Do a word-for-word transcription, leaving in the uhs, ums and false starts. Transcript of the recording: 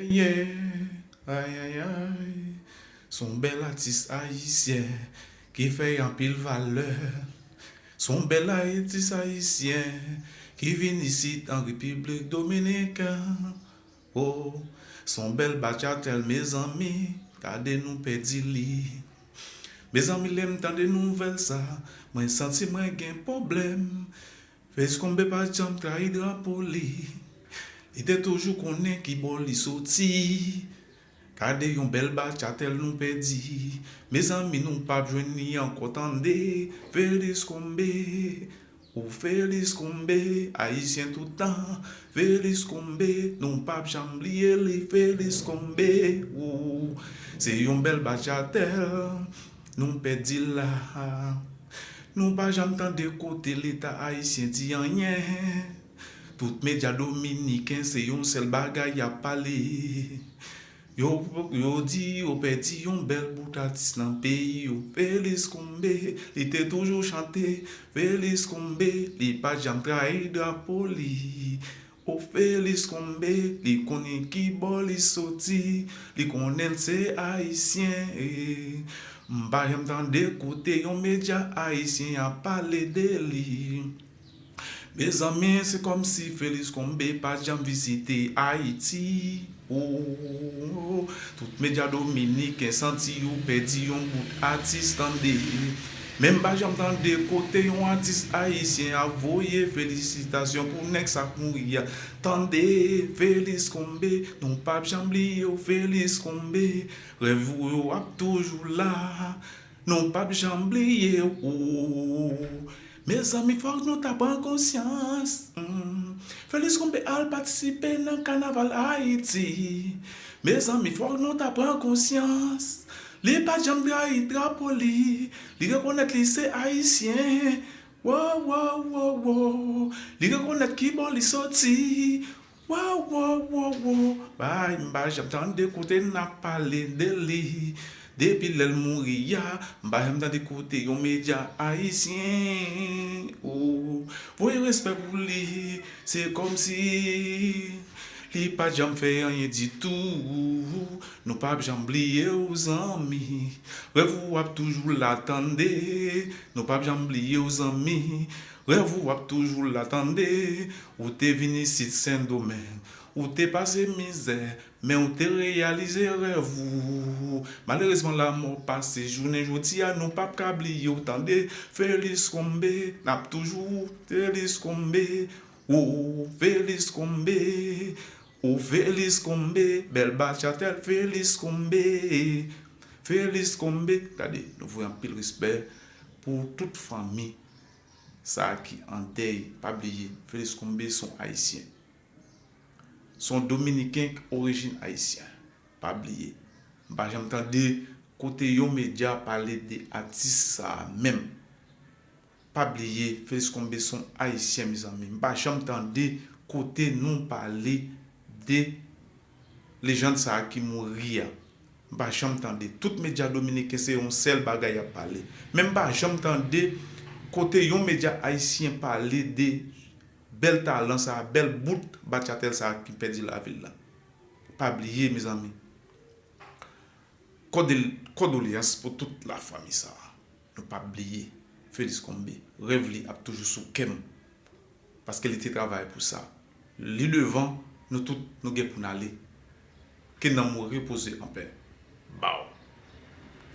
Yeah, ay, ay, ay. Se yon bèl atis ayisyen ki fè anpil valè. Se yon bèl atis ayisyen ki vin isit an Repiblik Dominikèn. Oh, se yon bèl bachatèl, mezanmi, gade nou pèdi li. Mezanmi, lè m tande nouvèl sa, mwen santi mwen gen pwoblèm. Felix Combé pa janm trayi drapo li. Li te toujou konnen ki bò li soti. Gade yon bèl bachatèl nou pèdi. Mezanmi, nou p ap jwenn li ankò, tande. Felix Combé, o Felix Combé, ayisyen tout tan. Felix Combé, nou p ap janm bliye li. Felix Combé, o, se yon bèl bachatèl nou pèdi la. Nou pa janm tande kote Leta ayisyen di anyen. Tout medya dominiken se yon sèl bagay y ap pale. Yo, yo di yo pèdi yon bèl bout atis nan peyi yo. Felix Combé, li te toujou chante. Felix Combé, li pa janm trayi drapo li. O Felix Combé, li konnen ki bò li soti. Li konnen l se ayisyen. E m pa janm tande kote yon medya ayisyen ap pale de li. Mezanmi, se kòmsi Felix Combé pa janm vizite Ayiti. Oh, tout medya dominiken santi yo pèdi yon bout atis, tande. Men m pa janm tande kote yon atis ayisyen ap voye felisitasyon pou nèg sa k mouri a. Tande, Felix Combé, nou p ap janm bliye w, Felix Combé. Rèv ou yo ap toujou la. Nou p ap janm bliye w. Mezanmi, fòk nou ta pran konsyans. Hmm. Felix Combé al patisipe nan kanaval Ayiti. Mezanmi, fòk nou ta pran konsyans. Li pa janm trayi drapo li. Li rekonèt li se ayisyen. Wo, wo, wo, wo. Li rekonèt ki bò li soti. Wo, wo, wo, wo. Bay, m pa janm tande kote n ap pale de li. Depi lè l mouri a, m pa janm tande kote yon medya ayisyen, oh, voye respè pou li. Se kòmsi li pa janm fè anyen ditou. Nou p ap janm bliye w, zanmi. Rèv ou ap toujou la, tande. Nou p ap janm bliye w, zanmi. Rèv ou ap toujou la, tande. Ou te vin isit Sendomeng. Ou te pase mizè, men ou te reyalize rèv ou. Malerezman, lanmò pase. Jounen jodi a, nou p ap ka bliye w, tande. Felix Combé, n ap toujou Felix Combé. O Felix Combé, o Felix Combé, bèl bachatèl Felix Combé. Felix Combé, gade, nou voye anpil respè pou tout fanmi sa ki an dèy. Pa bliye, Felix Combé se yon ayisyen. Se yon dominiken k orijin ayisyen. Pa bliye. M pa janm tande kote yon medya pale de atis sa a menm. Pa bliye, Felix Combé se yon ayisyen, mezanmi. M pa janm tande kote nou pale de lejand sa a ki mouri a. M pa janm tande. Tout medya dominiken se yon sèl bagay y ap pale. Men m pa janm tande kote yon medya ayisyen pale de bèl talan sa a, bèl bout batchatèl sa a ki pèdi lavi l la. Pa bliye, mezanmi. Kòdel-, kòdoleyans pou tout lafanmi sa a. Nou p ap bliye Felix Combé. Rèv li ap toujou sou kè m. Paske li te travay pou sa. Li devan, nou tout, nou gen pou n ale. Ke nanm ou repoze an pè.